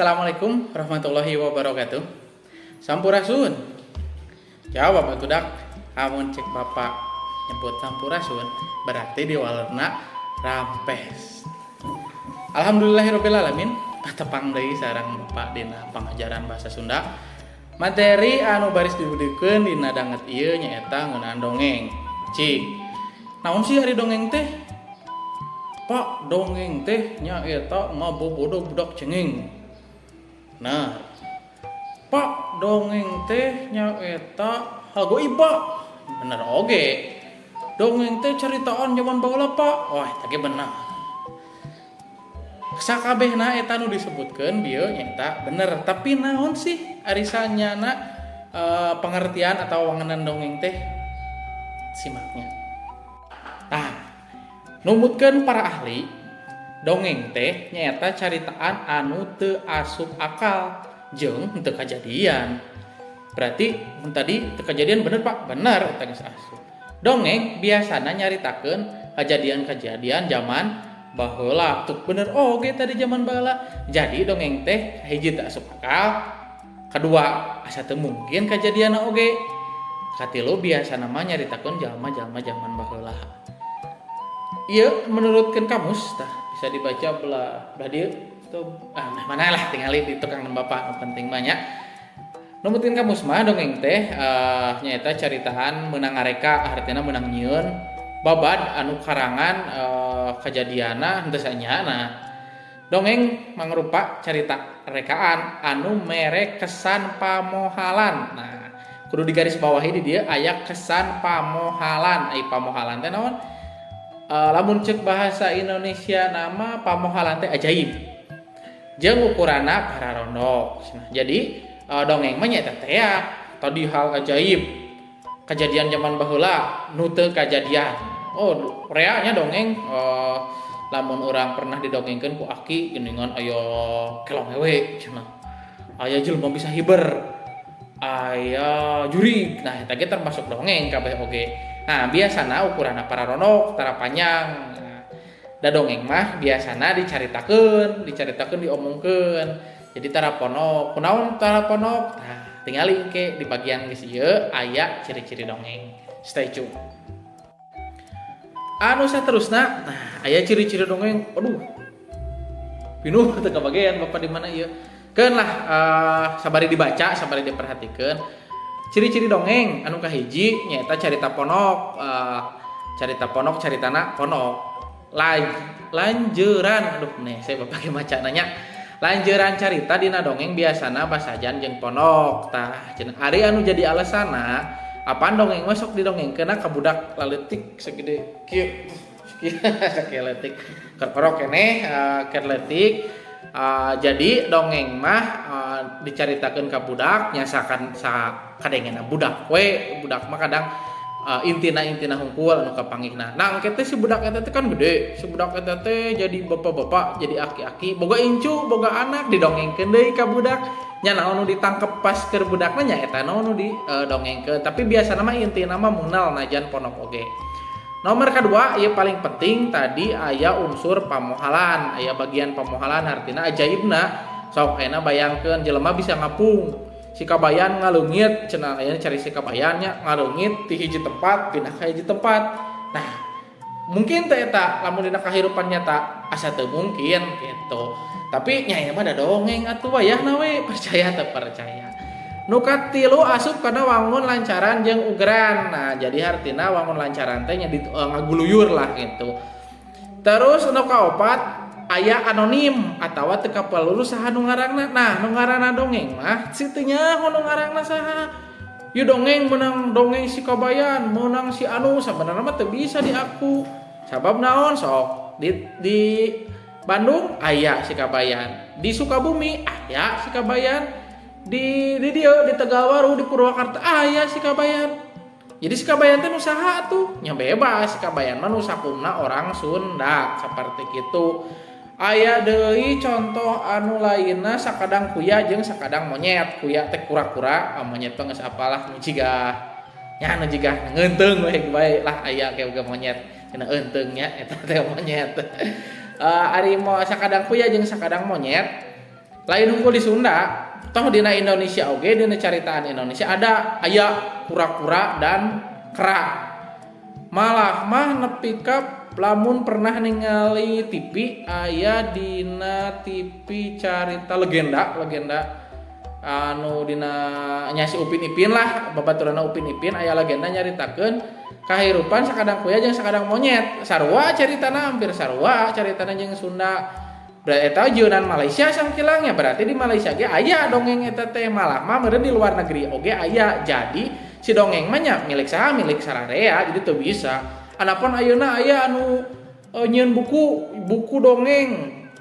Assalamualaikum warahmatullahi wabarakatuh. Sampurasun. Jawab atuh dak. Amun cek bapak nyebut sampurasun berarti di walerna rampes. Alhamdulillahirabbil alamin. Patepang deui sareng bapak dina pangajaran bahasa Sunda. Materi anu baris dibudikeun dina danget ieu nyaeta ngeunaan dongeng. Cik. Naon sih ari dongeng teh? Pak, dongeng teh nyaeta ngabobodo budak cengeng. Nah, Pak, dongeng teh nyaeta hal goib, Pak. Bener oge. Dongeng teh ceritaan zaman baheula, Pak. Wah, eta ge bener. Sakabehna eta nu disebutkeun bieu nyaeta bener, tapi naon sih ari sanyana pengertian atau wangenan dongeng teh? Simaknya. Nah, numutkeun para ahli, dongeng teh nyaeta caritaan anu teu asup akal jeung teu kajadian. Berarti mun tadi teu kajadian bener, Pak? Bener, eta geus asup. Dongeng biasana nyaritakeun kajadian-kajadian zaman baheula. Tuh, bener oge tadi zaman baheula. Jadi dongeng teh hiji, teu asup akal, kedua, asa teu mungkin kajadianna oge, katilu, biasana mah nyaritakeun jalma-jalma zaman baheula. Ieu menurutkeun kamus. Tah, bisa dibaca belah belah dieu tuh. Ah, nah, mana lah, tingali di tukang bapak, nu penting banyak. Numutkeun kamus mah dongeng teh nyaeta caritaan meunang ngareka, artinya meunang nyieun babad anu karangan kajadianna henteu sanyana. Dongeng mangrupa carita rekaan anu mere kesan pamohalan. Nah, kudu digaris bawahi, di dieu aya kesan pamohalan. Ai pamohalan teh naon? Lamun cek bahasa Indonesia nama, pamohalan teh ajaib jeung ukuranna pararondok. Nah, jadi dongeng mah nyaeta teh tadi hal ajaib, kejadian zaman baheula nu teu kajadian. Oh, rea nya dongeng. Lamun orang pernah didongengkeun ku aki geuningan aya kelong hewe cenah, aya jelema bisa hiber, aya jurig. Nah, eta ge termasuk dongeng kabeh oge. Nah, biasana ukuranna pararondok, tara panjang. Nah, da dongeng mah biasana dicaritakeun, dicaritakeun, diomongkeun, jadi tara ponok. Kunaon tara ponok? Nah, tingali engke di bagian geus ieu aya ciri-ciri dongeng. Stay tune. Anu saterusna, nah, aya ciri-ciri dongeng. Aduh, pinuh, teu kabagian bapak di mana ieu. Keun lah, sabari dibaca, sabari diperhatikeun. Ciri-ciri dongeng anu kahiji nyaeta carita ponok. Carita ponok, caritana ponok. Lanjeuran, aduh nih saya bapak maca nanya. Lanjeuran carita dina dongeng biasana basajan jeung ponok. Tah, cenah ari anu jadi alasanna apaan dongeng mah sok didongengkeunna ka budak laletik segede kieu, sakieu leutik, kerkorok keneh, keur leutik. Jadi dongeng mah dicaritakeun ka budak nya sakan sakadengena budak we. Budak mah kadang intina intina hungkul anu kapanggihna. Nah, engke teh si budak eta teh kan gede, si budak eta teh jadi bapak-bapak, jadi aki-aki, boga incu, boga anak, didongengkeun deui ka budak nya. Naon nu ditangkep pas keur budakna nya eta naon nu didongengkeun, tapi biasana mah intina mah munal najan ponok oge. Nomor kedua, ieu paling penting, tadi aya unsur pamohalan, aya bagian pamohalan, artinya ajaibna. Sok ayeuna bayangkeun jelema bisa ngapung. Si kabayan ngaleungit cenah, aya cari si kabayannya ngaleungit ti hiji tempat pindah ka hiji tempat. Nah, mungkin teh eta lamun dina kahirupan nyata asa teu mungkin gitu. Tapi nya ieu mah da dongeng atuh, wayahna we percaya teu percaya. Nu katilu, asup kana wangun lancaran jeung ugeran. Nah, jadi hartina wangun lancaran teh nya ngaguluyur lah gitu. Terus nu kaopat, aya anonim atawa teu kapalulu saha nu ngarangna. Nah, nu ngaranna dongeng mah si teu nyaho nu ngarangna saha. Ieu dongeng menang, dongeng si Kabayan, menang si anu, sabenerna mah teu bisa diaku. Sabab naon? Sok di Bandung aya si Kabayan, di Sukabumi aya si Kabayan, di dieu di Tegalwaru, di Purwakarta aya si Kabayan. Jadi si Kabayan teh nu saha atuh? Nya bebas, si Kabayan mah nu sakumna orang Sunda saperti kitu. Aya deui contoh anu lainna, sakadang kuya jeung sakadang monyet. Kuya teh kura-kura, monyet mah geus apalah, nu jiga nya nu jiga ngeunteung we bae lah, aya ge monyet cenah eunteung nya, eta teh monyet. Ari mo sakadang kuya jeung sakadang monyet. Lain hungkul di Sunda, toh dina Indonesia oge, dina caritaan Indonesia ada, aya kura-kura dan kera. Malah mah nepi ka lamun pernah ningali TV, aya dina TV carita legenda legenda anu dina nya si Upin Ipin lah, babaturanna Upin Ipin, aya legenda nyaritakeun kahirupan sakadang kuya jeung sakadang monyet. Sarua caritana, hampir sarua caritana jeung Sunda. Berarti eta jieunan Malaysia sangkilangnya, berarti di Malaysia ge aya dongeng eta teh. Malah mah meureun di luar negeri oge aya. Jadi si dongeng mah nya milik saha? Milik sararea, jadi teu bisa. Anapun ayeuna aya anu nyieun buku buku dongeng,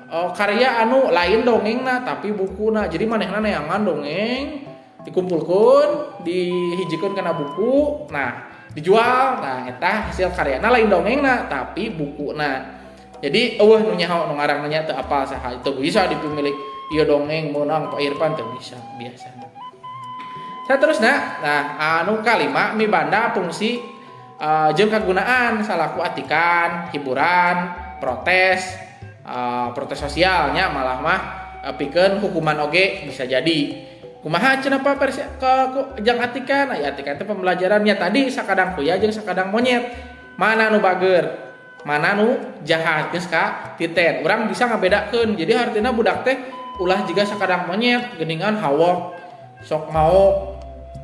karya anu lain dongengna tapi bukuna. Jadi manehna neangan dongeng, dikumpulkeun, dihijikeun kana buku, nah dijual. Nah, eta hasil karyana lain dongengna tapi bukuna. Jadi euweuh nu nyaho nu ngarang nya, teu apal saha. Itu bisa dipemilik ieu dongeng meunang Pak Irfan, teu bisa biasana. Saterusna, nah, anu kalima, mibanda fungsi jeung kagunaan salaku atikan, hiburan, protes, protes sosialnya, malah mah pikeun hukuman oge bisa jadi. Kumaha cenah, Pak, versi ke jang atikan? Aya atikan teh pembelajarannya tadi, sakadang kuya jeung sakadang monyet, mana nu bager, mana nu jahat, geus ka titen urang bisa ngabedakeun. Jadi artinya budak teh ulah jiga sakadang monyet geuningan, hawok, sok mau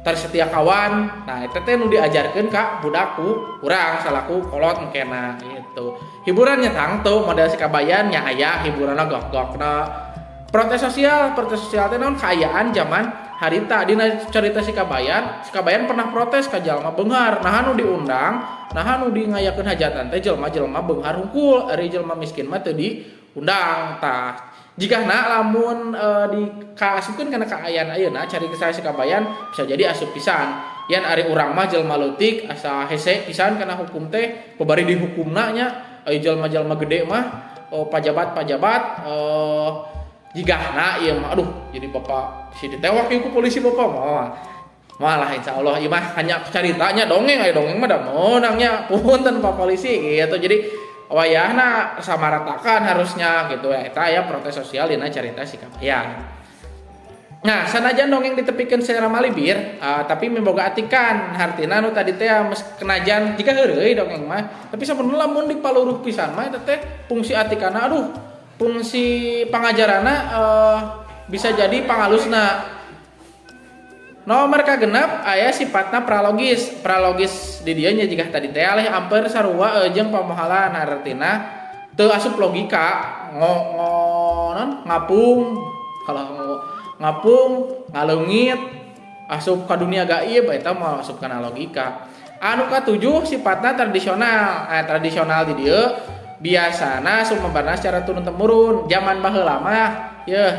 tersetia kawan. Nah, eta teh nu diajarkeun ka budak ku urang salaku kolot engkena gitu. Hiburannya tangtu model si Kabayan nya, aya hiburanna, gok-gokna. Protes sosial, protes sosial teh naon? Kaayaan zaman harita. Dina cerita si Kabayan, si Kabayan pernah protes ka jalma beunghar, nah anu diundang, nah anu di ngayakeun hajatan teh jelema-jelema beunghar hungkul, ari jelema miskin mah teu diundang. Tah, jigana lamun di kaasupkeun kana kaayaan ayeuna, carita si Kabayan bisa jadi asup pisan. Yan ari urang mah jelema leutik asa hese pisan kana hukum teh, babari dihukumna nya. Aya jelema-jelema gede mah, oh, pajabat-pajabat, jigana ieu mah, aduh, jadi bapak si ditewak ieu ku polisi, bapak moal. Malah insya Allah ieu mah hanya caritanya dongeng, aya dongeng mah da meunangnya, punten Pak Polisi gitu. Jadi wayahna samaratakan harusnya gitu ya. Eta aya protes sosial dina carita si Kabayan. Nah, sanajan dongeng ditepikeun secara malibir, tapi miboga atikan. Hartina nu tadi teh mes kenajan jika heureuy dongeng mah, tapi sabenerna lamun dipaluruh pisan mah eta teh fungsi atikana, aduh, fungsi pangajaranna bisa jadi pangalusna. Nomor kagenep, aya sifatna pralogis. Pralogis di dieu nya jiga tadi teh, alih amper sarua jeung pamohalan, hartina teu asup logika, ngo ngo non ngapung, kalau ngapung ngaleungit asup ka dunia gaib, eta mah asup kana logika. Anu katujuh, sifatna tradisional. Tradisional di dieu biasana sumebarna secara turun temurun. Zaman baheula mah yeuh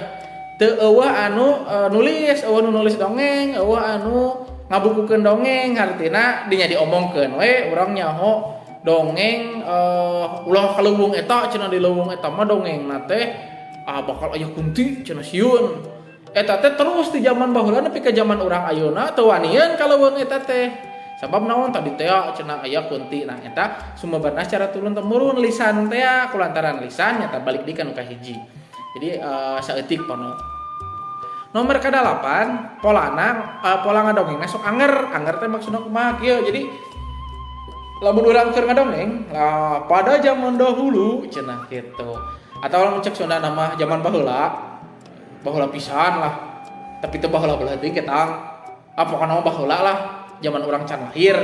teu euweuh anu nulis, euweuh nu nulis dongeng, euweuh anu ngabukukeun dongeng, hartina dinya diomongkeun we. Urang nyaho dongeng, ulah ka leuweung eta cenah, di leuweung eta mah dongengna teh ah bakal aya kunti cenah, sieun. Eta teh terus di zaman baheula nepi ka zaman urang ayeuna teu wanian ka leuweung eta teh. Sabab naon? Tadi teh cenah aya kunti. Nah, eta sumebarna secara turun temurun, lisan teh, kulantaran lisan nyata balik di ka nu kahiji. Jadi saeutik pono. Nomor ke-8, polana pola ngadongeng sok anger. Anger teh maksudna kumaha kieu? Jadi lamun urang keur ngadongeng lah, pada zaman dahulu cenah gitu, atau lamun cek Sunda nama zaman baheula, baheula pisan lah, tapi teu baheula baheula teuing ketang, ah pokona mah baheula lah, zaman urang can lahir,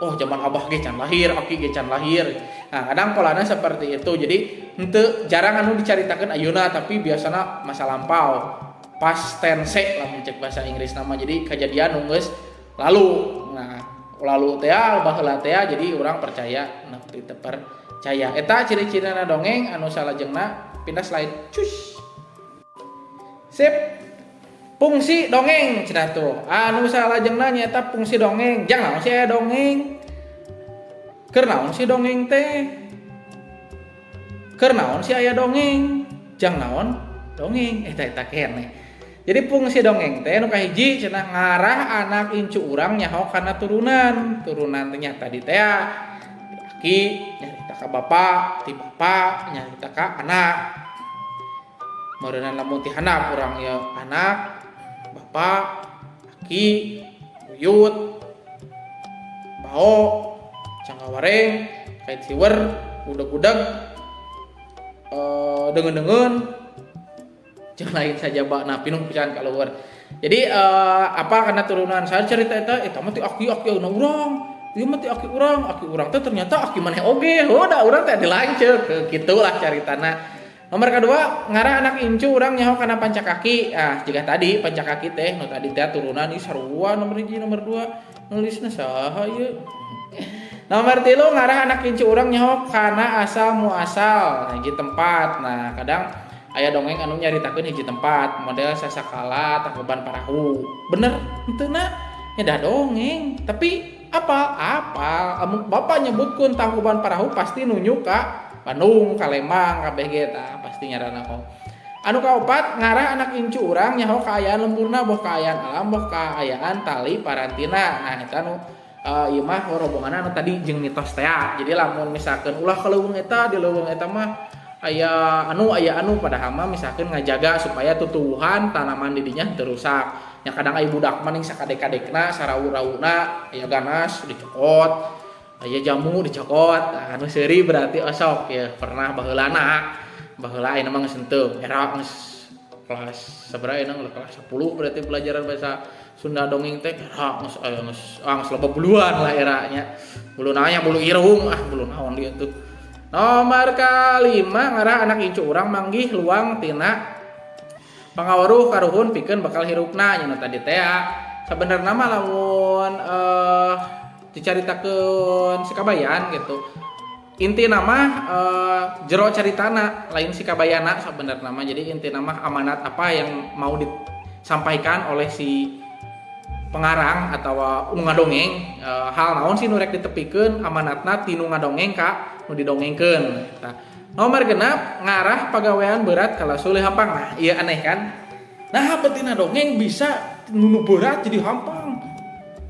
oh, zaman abah ge can lahir, aki ge can lahir. Nah, kadang polana seperti itu. Jadi henteu jarang anu dicaritakeun ayeuna, tapi biasana masa lampau, past tense lamun cek bahasa Inggris nama. Jadi kejadian nu geus lalu. Nah, lalu teh baheula teh, jadi urang percaya nepi teu percaya. Eta ciri-cirina dongeng. Anu salajengna, pindah slide, cus. Sip, fungsi dongeng cenah tuh. Anu salajengna nyaeta fungsi dongeng. Jang naon sih aya dongeng, keur naon sih dongeng teh, keur naon sih aya dongeng, jang naon dongeng eta, eta keneh. Jadi fungsi dongeng teh nu kahiji cenah ngarah anak incu urang nyaho kana turunan. Turunan teh nya tadi teh aki nyarita ka bapak, ti bapak nyarita ka anak. Meureunan lamun ti handap urang ya, anak, bapak, aki, buyut, bao, cangkawareng, kait siwer, udag-udag, deungeun-deungeun, jeung lain saja nah pinuh pisan kaluhur. Jadi apa karena turunan saya cerita eta eta mah ti aki-aki na urang. Ieu mah ti aki urang teh ternyata aki maneh oge. Oh, da urang teh dilanceuk, gitulah caritana. Nomor kedua, ngarah anak incu urang nyaho kana pancakaki. Ah, jiga tadi pancakaki teh nu tadi teh turunan ieu sarua nomor 1, nomor 2, nulisna saha ieu. Nomor 3, ngarah anak incu urang nyaho kana asal muasal hiji tempat. Nah, kadang aya dongeng anu nyaritakeun hiji tempat, model Sasakala Tangkuban Parahu. Bener henteu na? Nya da dongeng, tapi apa? Apal. Amun bapak nyebutkeun Tangkuban Parahu pasti nunjuk ka Bandung, ka Lembang, kabeh ge tah pasti nyaranna ho. Anu kaopat, ngarah anak incu urang nyaho kaayaan lemburna, boh kaayaan alam, boh kaayaan tali parantina. Nah, eta nu ieu mah rombonganna anu tadi jeung mitos teh. Jadi lamun misalkeun ulah ka leuweung eta, di leuweung eta mah aya anu padahal mah misalkeun ngajaga supaya tutuwuhan tanaman di dinya teu rusak. Nya kadang aya budak mah ning sakadek-kadekna, sarawu-rawuna, aya ganas dicokot, aya jamu dicokot. Nah, anu seuri berarti osok ya pernah baheulana. Baheula, ayeuna mah geus henteu. Era geus kelas sabaraha ayeuna, kelas 10 berarti pelajaran bahasa Sunda dongeng teh era geus aya geus ah geus loba buluan lah era nya. Bulu nanya bulu irung, ah bulu naon dia tuh. Nomor kalima, ngarah anak incu urang manggih luang tina pangaweruh karuhun pikeun bekal hirupna, nya nu tadi teh. Sabenerna mah lamun dicaritakeun si Kabayan gitu, intina mah jero caritana, lain si Kabayana sabenerna mah. Jadi intina mah amanat apa yang mau disampaikan oleh si pengarang atau nu ngadongeng, hal naon sih nu rek ditepikeun amanatna ti nu ngadongeng ka nu didongengkeun. Nah, nomor 6, ngarah pagawean berat karasa leuwih hampang. Nah, iya aneh kan? Nah, betina dongeng bisa nu berat jadi hampang.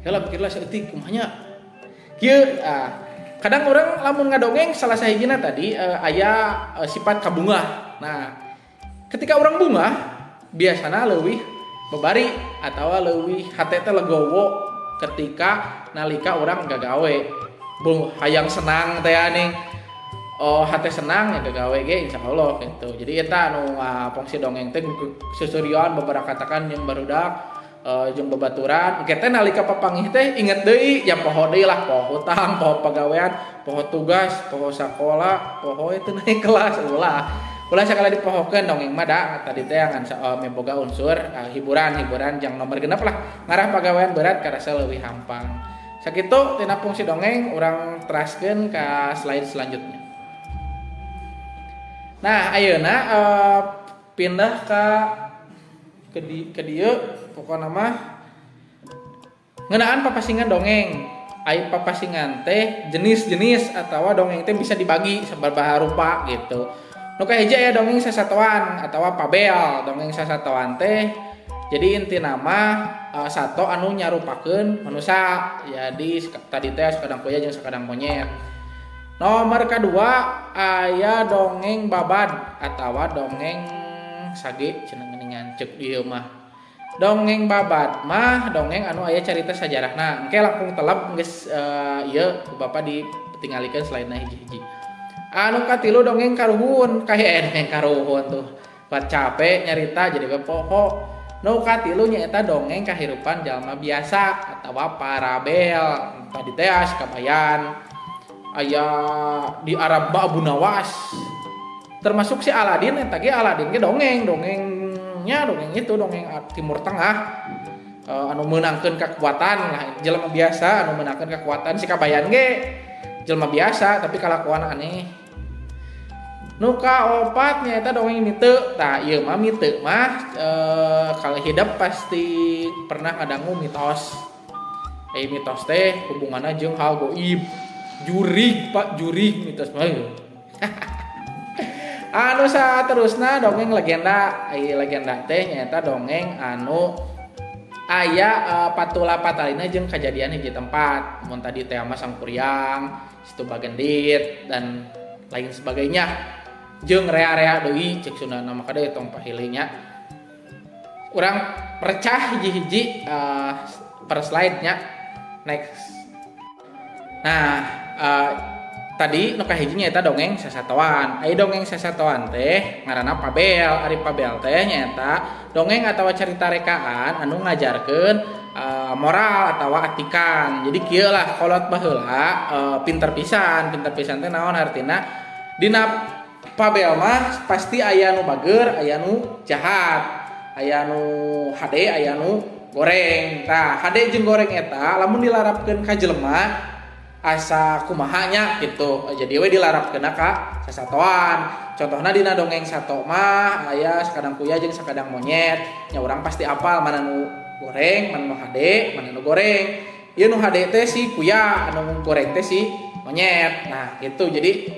Heula pikirlah saeutik, kumaha nya. Kieu ah, kadang orang lamun ngadongeng salah sahijina tadi aya sifat kabungah. Nah, ketika orang bungah biasana leuwih babari atau leuwih hate teh legowo ketika nalika orang gagawe. Bung hayang senang teh ning oh hate senang ya gagawe ge insyaallah gitu. Jadi eta anu fungsi dongeng teh seserian beberapa katakan yang barudak jeung babaturan engke teh nalika papanggih teh inget deui ya, poho deui lah, poho hutang, poho pagawean, poho tugas, poho sakola, poho itu naik kelas. Ulah ulah sakali dipohokeun dongeng mah, da tadi teh ngan miboga unsur hiburan hiburan. Jang nomor 6 lah, ngarah pagawean berat karasa leuwih hampang. Sakitu tina fungsi dongeng, urang teraskeun ka slide selanjutnya. Nah, ayeuna pindah ke dieu, pokokna mah ngeunaan papasingan dongeng. Ai papasingan teh jenis-jenis atau dongeng teh bisa dibagi sabaraha rupa gitu. Nu kahiji aya dongeng sasatoan atau fabel. Dongeng sasatoan teh jadi intina mah sato anu nyarupakeun manusia. Jadi tadi teh sakadang kuya jeung sakadang monyet. Nomor kedua aya dongeng babad atau dongeng sage cenah geuningan ceuk ieu mah. Dongeng babad mah dongeng anu aya carita sajarahna. Engke langkung telep geus ieu ku Bapak ditinggalikeun slide-na hiji-hiji. Anu katilu dongeng karuhun, kayak dongeng karuhun tuh. Buat capek nyarita jadi we poho. Nu katilu nyaeta dongeng kahirupan jalma biasa atau parabel. Tadi teh Kabayan aya di Arab Abu Nawas. Termasuk si Aladin eta ge, Aladin ge dongeng, dongengnya dongeng itu dongeng Timur Tengah. Anu meunangkeun kekuatan lah, jelema biasa anu meunangkeun kekuatan. Si Kabayan ge jelema biasa tapi kalakuan aneh. Nu kaopat nyaeta dongeng mite. Tah, ieu mah mite mah kalau hidup pasti pernah ngadangu mitos. Eh, mitos teh hubunganna jeung hal goib. Jurig, Pak, jurig mitos mah. Anu saterusna dongeng legenda. Ai legenda teh nyaeta dongeng anu aya patula patalina jeung kajadian hiji tempat. Mun tadi teh mah Sangkuriang, Situ Bagendit dan lain sebagainya. Jeung rea-rea deui cek Sundana mah, kade tong pahili nya. Urang pecah hiji-hiji per slide nya. Next. Nah, tadi nu kahiji nyaeta dongeng sasatoan. Ari dongeng sasatoan teh ngaranna Pabel. Ari Pabel teh nyaeta dongeng atawa carita rekaan anu ngajarkeun moral atawa atikan. Jadi kieu lah, kolot baheula pinter pisan. Pinter pisan teh naon artina? Dina Pabel mah pasti aya nu bager, aya nu jahat, aya nu hade, aya nu goreng. Tah, hade jeung goreng eta lamun dilarapkeun ka jelema asa kumaha nya gitu. Jadi we dilarapkeun ka sasatoan. Contohna dina dongeng sato mah aya sakadang kuya jeung sakadang monyet. Nya urang pasti apal mana nu goreng, mana nu hade, mana nu goreng. Ieu nu hade teh si kuya, anu goreng teh si monyet. Nah, gitu. Jadi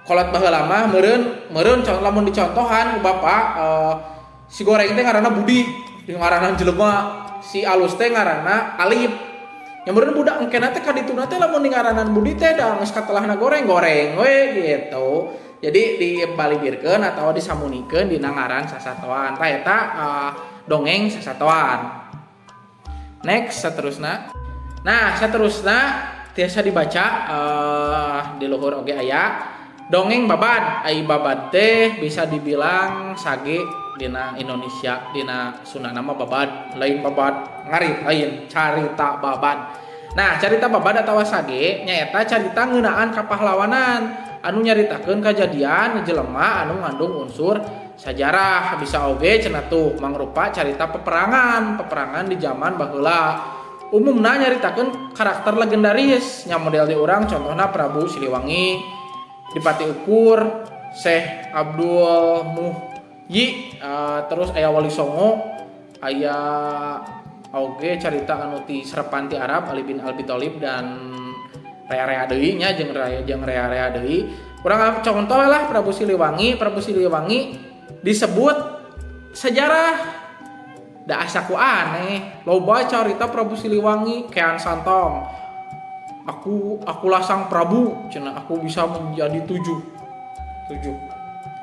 kolot baheula mah meureun meureun lamun dicontohan ku bapak, si goreng teh ngaranna Budi, di ngaranna jelema, si alus teh ngaranna Alif. Yang meureun budak engkena teh kadituna teh lamun di ngaranan Budi teh da geus katelahna goreng, goreng we gitu. Jadi dibalibirkeun atau disamunikeun dina ngaran sasatoan. Tah, eta dongeng sasatoan. Next, seterusna. Nah, seterusna tiasa dibaca di luhur oge aya dongeng babad. Ai babad teh bisa dibilang sage dina Indonesia, dina Sunda nama babad, lain babad ngarit, lain, carita babad. Nah, carita babad atau sage nyaeta carita ngeunaan kapahlawanan anu nyaritakeun kajadian jelema anu ngandung unsur sajarah. Bisa oge cenah tuh mangrupa carita peperangan, peperangan di zaman baheula. Umumna nyaritakeun karakter legendaris nya, model di urang contohna Prabu Siliwangi, Dipati Ukur, Syekh Abdul Muhyi, terus aya Wali Songo, aya oge carita anu ti Serepan ti Arab, Ali bin Abi Thalib, dan rea-rea deui nya, jeung rea jeung rea-rea deui. Urang contoh lah Prabu Siliwangi. Prabu Siliwangi disebut sejarah da asa ku aneh. Loba carita Prabu Siliwangi, Kian Santong. Akulah sang Prabu, cenah, aku bisa menjadi tujuh. Tujuh.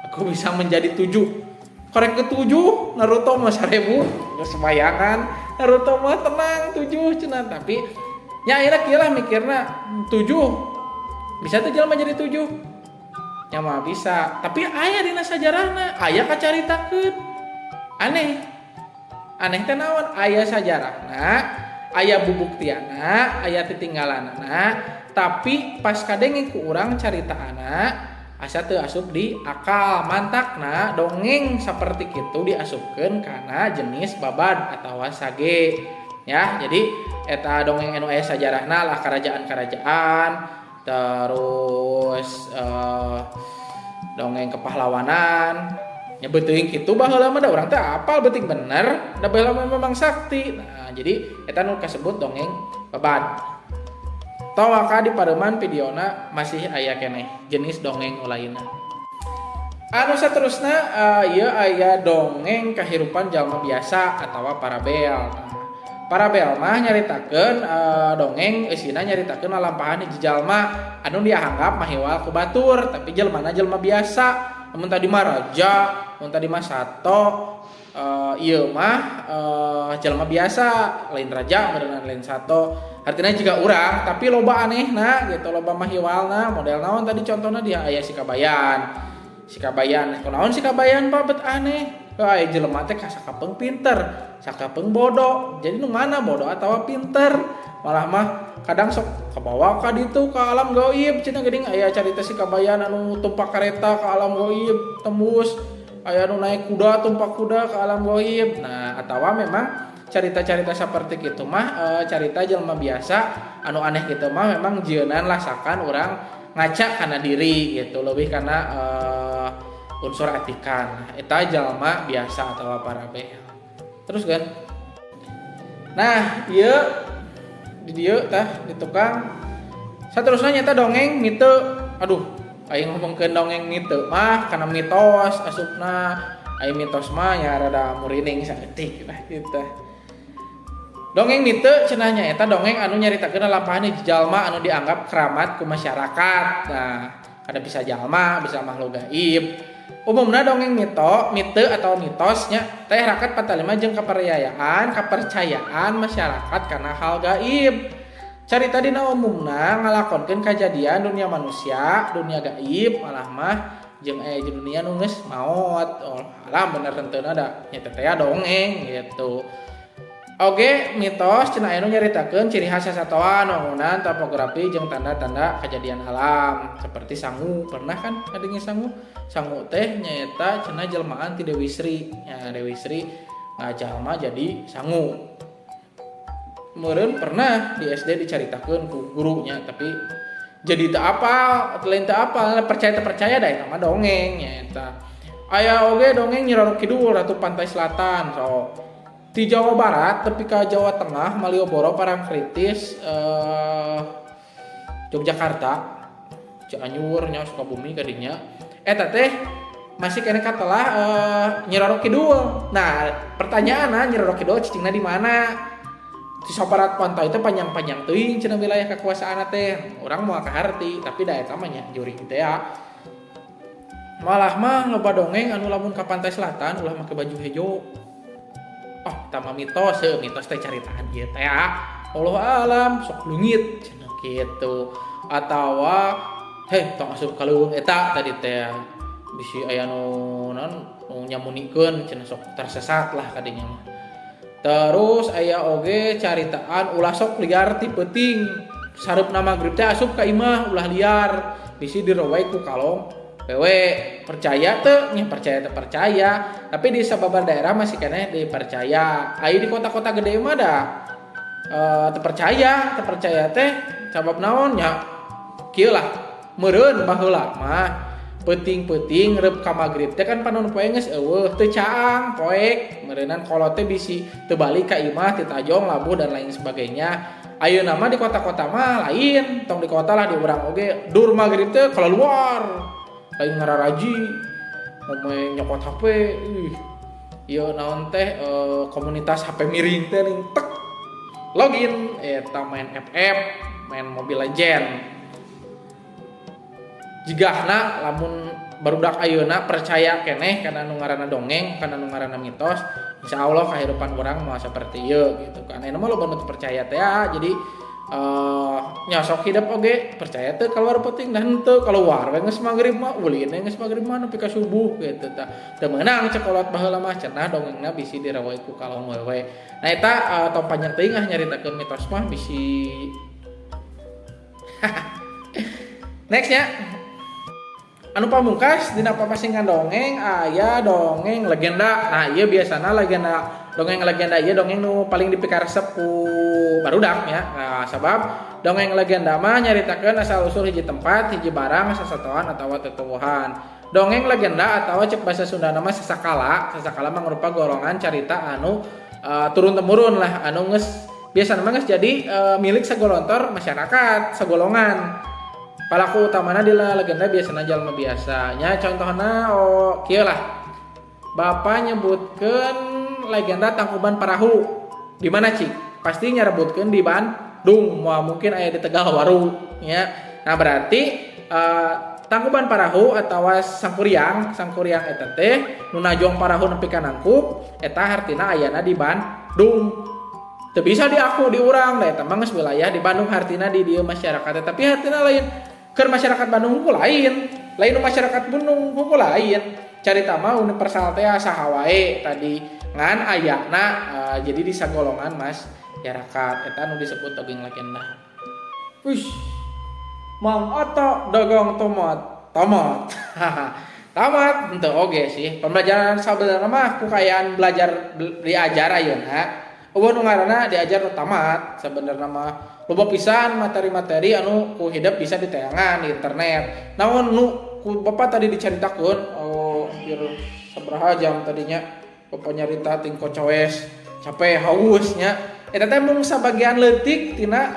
Aku bisa menjadi tujuh. Korek ketujuh, Naruto mah 1000, geus bayangan. Naruto mah tenang tujuh cenah, tapi nya akhirnya kieu lah mikirna, tujuh. Bisa tuh jelema jadi tujuh. Nya mah bisa, tapi aya dina sajarahna, aya kacaritakeun. Aneh. Aneh teh naon? Aya sajarahna, aya bubuktiana, aya titinggalanana, tapi pas kadenge ku urang caritaana asa teu asup di akal. Mantakna dongeng seperti kitu diasupkeun kana jenis babad atawa sage ya. Jadi eta dongeng anu aya sajarahna lah, kerajaan-kerajaan, terus dongeng kepahlawanan nya, beuteung kitu baheula mah da urang teh apal beuting bener da baheula mah memang sakti. Nah, jadi eta nu kasebut dongeng babad. Tawaka di pareuman videona, masih aya keneh jenis dongeng lainna. Anu saterusna ieu aya dongeng kahirupan jalma biasa atawa parabel. Nah, parabel mah nyaritakeun dongeng eusina nyaritakeun lalampahan hiji jalma anu dianggap mahiwal ku batur, tapi jelmana jelma biasa. Mun tadi mah raja, mun tadi mah sato, ieu mah jelma biasa, lain raja meureunna, lain sato. Artinya jika urang tapi loba anehna gitu, loba mahiwalna. Model naon tadi contohna? Dia aya si Kabayan. Si Kabayan, kunaon si Kabayan, Pak, bet aneh? Wah, jelema teh sakapeung pinter, sakapeung bodoh. Jadi nu mana, bodoh atau pinter? Malah mah kadang sok kabawa ka ditu, ka alam gaib cenah geuning. Aya carita si Kabayan anu tumpak kareta ke alam gaib tembus, aya anu naik kuda, tumpak kuda ke alam gaib. Nah, atawa memang carita-carita seperti itu mah carita jelema biasa anu aneh gitu mah memang jieunan lasakan urang ngaca kana diri gitu, lebih karena unsur atikan. Eta jalma biasa atau parabel. Terus kan, nah, ieu di dieu tah di tukang. Saterusna nyata dongeng mite. Aduh, aing ngomongkeun dongeng mite mah karena mitos asupna. Aing mitos mah ya rada murining saeutik lah gitu. Dongeng mite cenah nya eta dongeng anu nyaritakeun lalampahan hiji jalma anu dianggap keramat ku masyarakat. Nah, Kada bisa jalma, bisa makhluk gaib. Umumna dongeng mite atau mitosnya teh raket patalima jeung kepercayaan kepercayaan masyarakat karena hal gaib. Carita dina umumna ngalakonkeun kajadian dunia manusia, dunia gaib, malah mah jeung aya dunia nu geus maot. Oh, alam bener henteu da nya teh dongeng gitu. Oge mitos cenah aya nu nyaritakeun ciri khas sasatoan, wangunan, topografi jeung tanda-tanda kejadian alam seperti sangu. Pernah kan ngadenge sangu? Sangu teh nyaeta cenah jelmaan ti Dewi Sri. Ya, Dewi Sri ngajalma jadi sangu. Meureun pernah di SD dicaritakeun ku gurunya, tapi jadi teu apal, lain teu apal, percaya teu percaya da eta mah dongeng nyaeta. Aya oge dongeng Nyi Roro Kidul, Ratu Pantai Selatan. So di Jawa Barat tepi ka Jawa Tengah, Malioboro, Parangtritis, Yogyakarta, Cianjur nya, Sukabumi kadinya eta teh masih keneh katelah Nyi Roro Kidul. Nah, pertanyaan, Nyi Roro Kidul cicingna di mana? Di sabarat pantai itu panjang-panjang teuing cenah wilayah kekuasaan teh. Urang moal kaharti, tapi da eta mah nya jurig teh ya. Malah mah loba dongeng anu lamun ka pantai selatan ulah make baju hejo. Oh, tama mitos, heuh, mitos teh caritaan ieu teh ya. Allah alam sok leungit cenah kitu. Atawa heh, tong asup ka leuweung eta tadi teh bisi aya nu naon nu nyamunikeun cenah, sok tersesat lah kadinya mah. Terus aya oge caritaan ulah sok liar ti peuting. Sareupna magrib teh asup ka imah, ulah liar bisi dirowai ku kalong wewe. Percaya teu nya? Percaya teu percaya, tapi di sababaraha daerah masih keneh dipercaya. Aya di kota-kota gede mah da teu percaya. Teu percaya teh sabab naon nya? Kieu lah meureun, baheula mah peuting-peuting reup ka magrib teh kan panon poe geus eueuh, teu caang poek meureunan, kolot teh bisi teu balik ka imah, titajong, labuh, dan lain sebagainya. Ayeuna mah di kota-kota mah lain, tong di kota lah, di urang oge dur magrib teh keluar lain ngararaji, ngomong nyokot HP. Ih, ieu naon teh, komunitas HP miring teh ning tek login eta main FF, main Mobile Legend. Jigahna lamun barudak ayeuna percaya keneh kana nu ngaranna dongeng, kana nu ngaranna mitos, insya Allah kehidupan urang moal seperti ieu gitu kan. Ayeuna mah loba nu teu percaya teh ya, jadi nya sok hidup oge percaya teu keluar peuting dan henteu keluar we geus magrib mah, ulin we geus magrib mah nepi ka subuh gitu. Tah, teu meunang cek kolot baheula mah cenah dongengna bisi direwoi ku kalong wewe. Nah, eta tong panjang teuing ah nyaritakeun mitos mah, bisi nextnya. Anu pamungkas dina papasingan dongeng aya dongeng legenda. Nah, ieu biasana legenda, dongeng legenda ieu dongeng nu paling dipikaresep ku barudak ya. Nah, sabab dongeng legenda mah nyaritakeun asal usul hiji tempat, hiji barang, sasatoan atawa tetuwuhan. Dongeng legenda atau cek bahasa Sunda nama sasakala. Sasakala mangrupa golongan carita anu turun temurun lah, anu geus biasana mah geus jadi milik sagolontor masyarakat, sagolongan. Palaku utamana di legenda biasana jalma biasa nya. Contohna, oh, kieu lah, bapak nyebutkeun legenda Tangkuban Parahu di mana cik? Pasti nyarebutkeun di Bandung, moal mungkin aya di Tegal Waru nya. Nah, berarti Tangkuban Parahu atau Sangkuriang, Sangkuriang eta teh nu najong parahu nepi ka nangkub eta hartina ayana di Bandung. Teu bisa diaku di urang da eta mah geus wilayah di Bandung, hartina di dieu masyarakat. Tapi hartina lain keur masyarakat Bandung hungkul, lain lain masyarakat Bandung hungkul, lain. Carita mah universal teh saha wae tadi ngan ayana jadi di sagolongan masyarakat, eta nu disebut dongeng legenda. Wih, Mang Atta dagang tomat, tamat. Tamat henteu oge sih. Pembelajaran sabenerna mah ku kaayaan belajar diajar ayeuna euweuh nu ngaranna diajar nu tamat. Sabenerna mah loba pisan materi-materi anu ku hidep bisa diteangan di internet. Naon nu ku bapak tadi dicaritakeun, oh, hampir sabaraha jam tadinya bapak nyarita ting kocoes capek haus nya, eta teh mung sabagian leutik tina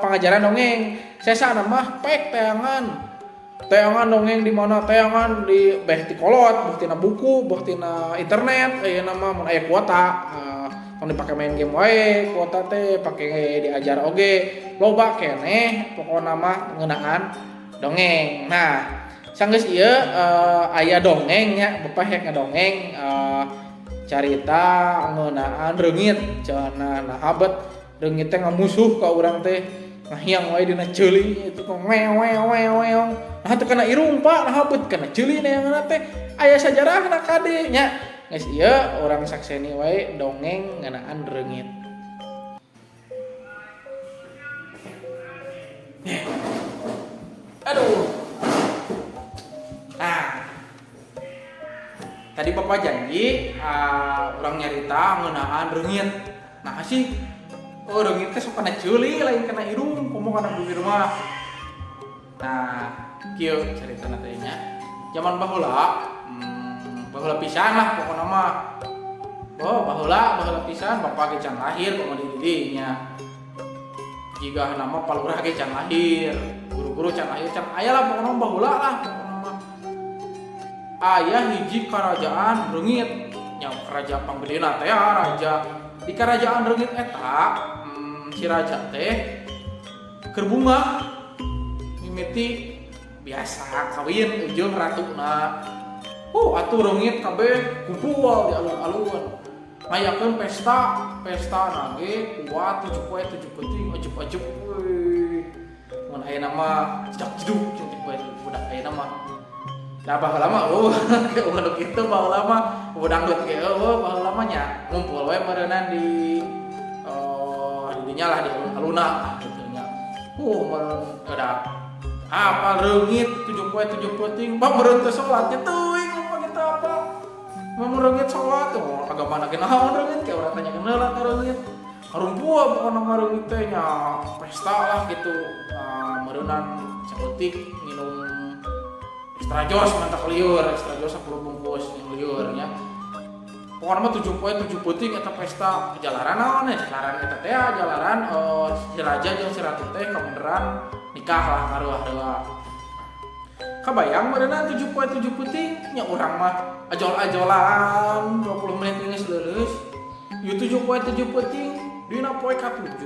pangajaran dongeng. Sesana mah pek teangan teangan dongeng di mana, teangan di beh ti kolot, boh tina buku, boh tina internet. Ayeuna mah mun aya kuota, tong dipake main game wae kuota teh, pake diajar oge loba keneh pokona mah ngeunaan. Dongeng. Nah, sanggeus ieu aya dongeng nya, Bapak rek ngadongeng carita ngeunaan reungit cenah. Nah, bet reungit teh ngamusuh ka urang teh, ngahiang wae dina ceuli itu teh, wew wew wew wew. Nah, teu kana irung, Pak, nah bet kana ceuli neanganna teh aya sajarahna kade nya. Geus ieu urang sakseni wae dongeng ngeunaan reungit. Aduh. Nah, tadi Bapak janji urang nyarita ngeunaan reungit. Nah sih, oh reungit teh sok kana ceuli lain kana irung, komo kana bibir mah. Nah, kieu caritana teh nya. Zaman baheula, baheula pisan lah pokona mah. Oh, baheula, baheula pisan bapak ge can lahir komo di dinya. Jiga nama palurah ge can lahir, guru-guru can lahir, can aya lah pokona baheula lah pokona mah. Aya hiji kerajaan reungit, nya kerajaan panggedena teh raja. Di kerajaan reungit eta, si raja teh keur bungah mimiti biasa kawin jeung ratuna. Atuh reungit kabeh kumpul di alun-alun. Ngayakeun pesta, pesta nage kuat 7 poe 7 peuting ajup-ajup we. Mun ayeuna mah jedak-jeduk cek budak ayeuna mah. Nah baheula mah eueuh nu kitu baheula mah dangdut ge eueuh baheula mah nya ngumpul we meureunnan di di dinya lah di alun-alunna lah kitu nya. Meureun udah apa reungit 7 poe 7 peuting bang meureun teu salat nya teuing lupa kita apa. Mun reungit salat oh, agama ge naon reungit kayak urang tanyakeun heula ka reungit. Ngarumpul pokona mah reungit teh nya pesta lah gitu. Meureunnan saeutik nginum extra jos mantak liur, extra jos 10 bungkus yang liur nya. Pokona mah 7 poe 7 peuting eta pesta jalaran naon nya, jalaran eta teh jalaran si raja jeung si ratu teh kabeneran nikah lah ngaruah-ruah. Kabayang meureunna 7 poe 7 peuting nya urang mah ajol-ajolan 20 menit geus leuleus. Ieu 7 poe 7 peuting dina poe ka-7.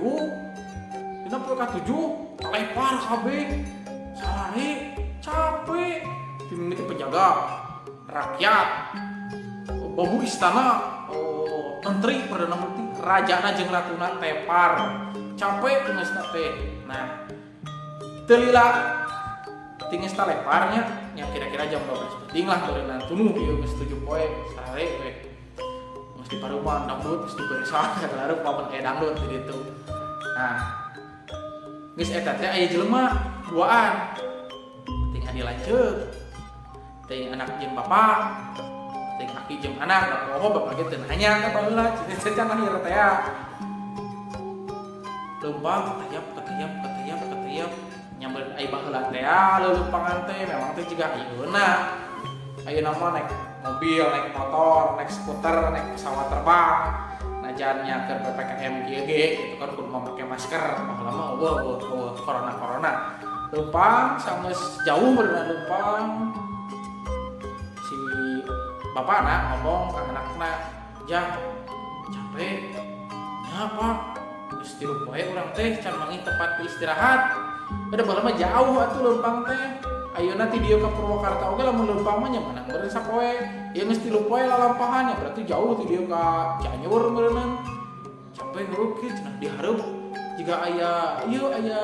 Dina poe ka-7 telepar kabeh. Sarare capek. Mimiti penjaga rakyat, babu istana, menteri, perdana menteri, rajana jeung ratuna tepar. Capek geus teh. Nah, teu lila tingis taleparnya nya kira-kira jam 12 peuting lah meureunna tunuh ieu geus 7 poe sarare we. Geus di paruman dangdut geus diberesan sagala rupa mun aya dangdut di ditu. Nah, geus eta teh aya jelema duaan. Ting adi lanceuk. Ting anak jeung bapak, ting aki jeung anak, da poho bapak ge teu nanya ka baheula cicing can lahir teh ya. Leumpang ketayap ketayap ketayap ketayap nyamber ai baheula teh leuleumpangan teh memang teh jiga ayeuna. Ayeuna mah naik mobil, naik motor, naik skuter, naik pesawat terbang. Najan nya keur PPKM kieu ge gitu kan kudu make masker, baheula mah eueuh eueuh eueuh corona-corona. Leumpang sanggeus jauh beureunan leumpang. Si bapakna ngomong ka anakna, "Jang, capek." "Nya, Pak, geus 3 poe urang teh can manggih tempat istirahat." Ada baheula mah jauh atuh leumpang teh. Ayeuna ti dieu ka Purwakarta oge lamun leumpang mah nya menang meureun sapoe. Ieu geus 3 poe lalampahan nya berarti jauh ti dieu ka Cianjur meureunnan. Capek heueuh kieu cenah di hareup jiga aya ieu aya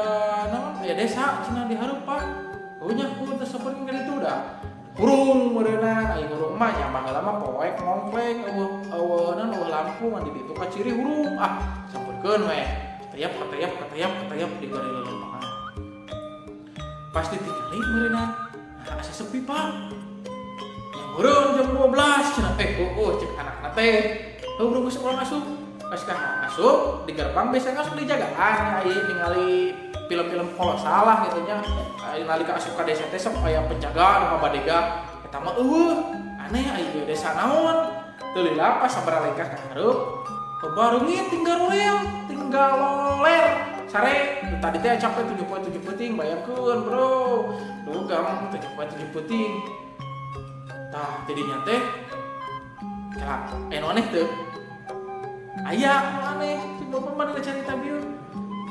naon aya desa cenah di hareup, Pak. Oh nya heueuh teh sampeurkeun ka ditu da. Hurung meureunnan aya hurung mah nya baheula mah poek ngongkleng eueuh eueuh naon eueuh lampu ngan di ditu kaciri hurung. Ah sampeurkeun we. Ketayap ketayap ketayap ketayap di bari leuleumpangan. Pasti tingali meureunnan. Nah, asa sepi, Pak. Nya meureun jam 12 cenah. Oh, cek anakna teh. Heuh urang geus urang asup. Pas ka asup di gerbang biasanya asup dijagaan aya ningali film-film kolosal lah gitu nya. Aya nalika asup ka desa teh sok aya penjaga nu ngabadega. Eta mah eueuh, aneh aya desa naon. Teu lila pas sabaraha lengkah ka hareup, bareungit tinggal roler, tinggal loler. Sare tadi teh capek 7 poe 7 peuting bayangkeun, Bro. Duh gam 7 poe 7 peuting. Tah tidinya teh kela aya nu aneh teu? Aya nu aneh, si bapak mah dina carita bieu.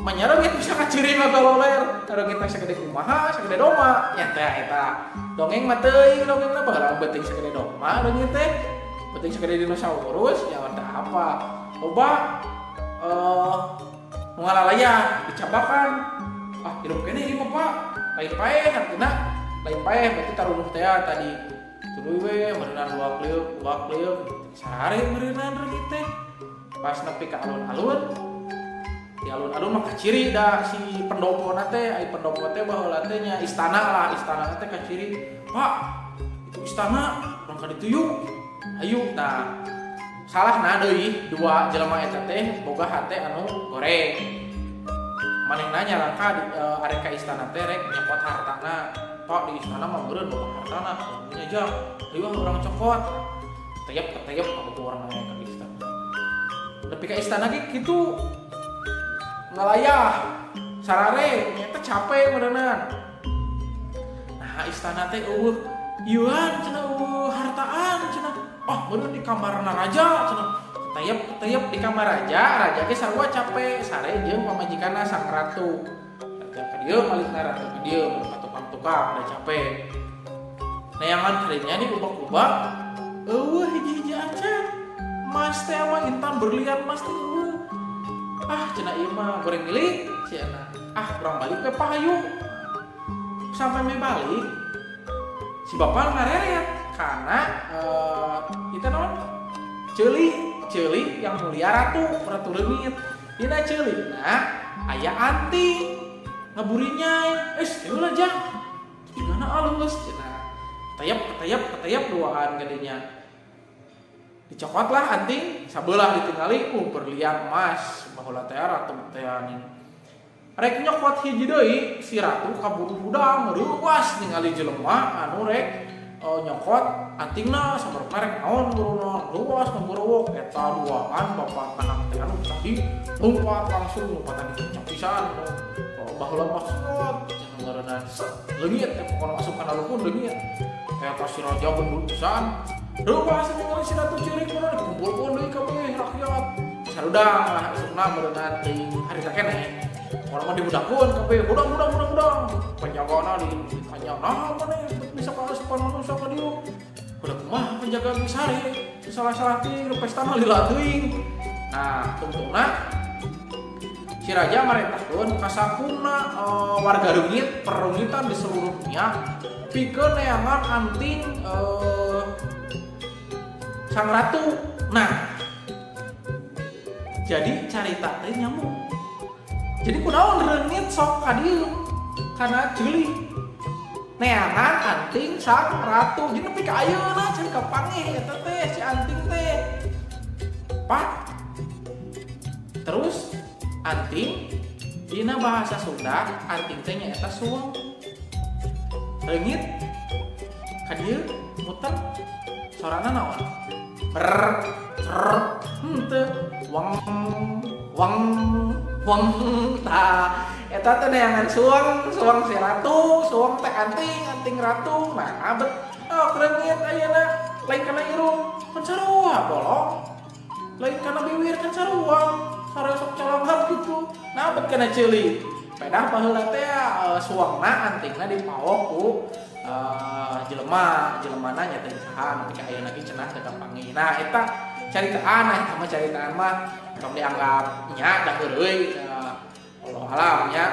Manya reungit bisa kaciri ngagaloler. Reungit teh sagede kumaha, sagede doma. Nya teh eta. Dongeng mah teuing, dongengna baheula beuting sagede doma reungit teh. Beuting sagede dinosaurus, ya teh apa. Loba nu ngalalaya dicabakan. Ah, hirup keneh ieu mah, Pak. Lain paeh hartina. Lain paeh berarti tarunuh teh tadi. Tuluy we meureunan luak lieuk, luak lieuk. Sare meureunan reungit teh. Pas nepi ka alun-alun, di alun-alun mah kaciri da si pendopo teh, ai pendopo teh baheula teh nya istana lah, istana teh kaciri. Pak, itu istana, urang ka ditu yuk. Ayo, nah salah nah deui dua jelema eta teh boga hate anu goreng. Manehna nyalangka di arek ka istana teh rek nyokot hartana. Pak, di istana mah meureun loba hartana, nya jang. Ayo urang cokot. Keteyep keteyep ka urang aya ka istana. Nepi ka istana ge kitu ngalayah sarare nyata capek meureunan. Nah, istana teh euweuh ieuan cenah, euweuh hartaan cenah. Oh, meureun di kamarna raja cenah. Keteyep keteyep di kamar raja, raja ge sarua capek sare jeung pamajikanna sang ratu. Raja ka dieu malikna, ratu ka dieu mun tukang-tukang da capek. Neangan kadinya diubak-ubak euweuh hiji-hiji acan. Emas teh mah intan berlian emas teh euweuh. Ah, cenah ieu mah goreng milik cenah. Ah, urang balik ke pahayu. Sampai me balik si bapak ngareret karena itu naon, ceuli, ceuli yang mulia ratu, ratu leungit. Dina ceulina aya anting ngaburinyai. Eh, heula jang jigana alus cenah. Keteyep keteyep keteyep duaan gadinya, dicokot lah anting sabelah, ditinggali berlian emas baheula teh ratu teh ning. Rek nyokot hiji deui, si ratu kaburu hudang, reuwas ningali jelema anu rek nyokot antingna, sabarepna rek naon buruna, reuwas ngagorowok eta duaan bapak anak teh anu tadi lompat, langsung lompatan kencang pisan. Oh, baheula mah sot cenah ngaranna set leungit teh, pokona asup kana lukun leungit. Eta si raja gendut pisan, reuwas ningali si ratu ceurik mana, dikumpulkeun deui kabeh rakyat, sarudang lah isukna meureunna teuing harita keneh. Orang mah dihudangkeun kabeh, hudang hudang hudang hudang. Penjagana ditanya, "Nah, maneh bisa kaasupan manusia ka dieu?" "Udah kumaha, penjaga geus sare, salah-salah teuing pestana lila teuing." Nah, tungtungna si raja marentahkeun ka sakumna warga reungit, perungitan di seluruh dunia pikeun neangan anting sang ratu. Nah, jadi carita teh nyambung. Jadi kunaon reungit sok ka dieu? Karena ceuli neangan anting sang ratu. Jadi nepi ka ayeuna can kapanggih eta teh si anting teh. Pak. Terus anting dina bahasa Sunda anting teh nyaeta suang. Reungit ka dieu muter sorana naon? Ber cer henteu, wang wang wang. Tah, eta teh neangan suang, suang si ratu, suang teh anting, anting ratu. Nah, abet oh reungit ayeuna lain kana irung kan sarua bolong, lain kana bibir kan sarua sarua sok calanghap gitu. Nah, abet kana ceuli pedah baheula teh suangna antingna dipaok ku jelema, jelemana nya teh saha nepi ka ayeuna ge cenah teu kapanggih. Nah, eta caritaan. Nah, eta mah caritaan mah tong dianggap nya da heureuy, Allah alam nya.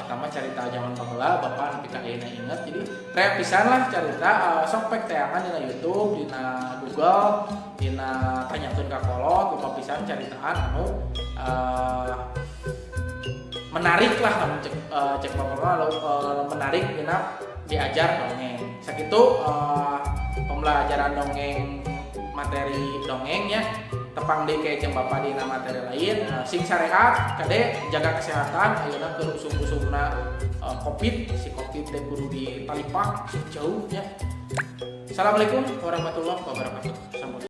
Eta mah carita zaman baheula, bapak nepi ka ayeuna inget. Jadi rek pisan lah carita, sok pek teangan dina YouTube, dina Google, dina tanyakeun ka kolot, loba pisan caritaan anu menarik lah lamun cek cek bapak mah menarik dina diajar dongeng. Sakitu pembelajaran dongeng, materi dongengnya. Tepang deui kayak jeung bapak dina materi lain. Sing sarehat kade, jaga kesehatan ayeuna keur usum-usumna Covid. Si Covid teh kudu ditalipak sing jauh nya. Assalamualaikum warahmatullahi wabarakatuh. Sampun.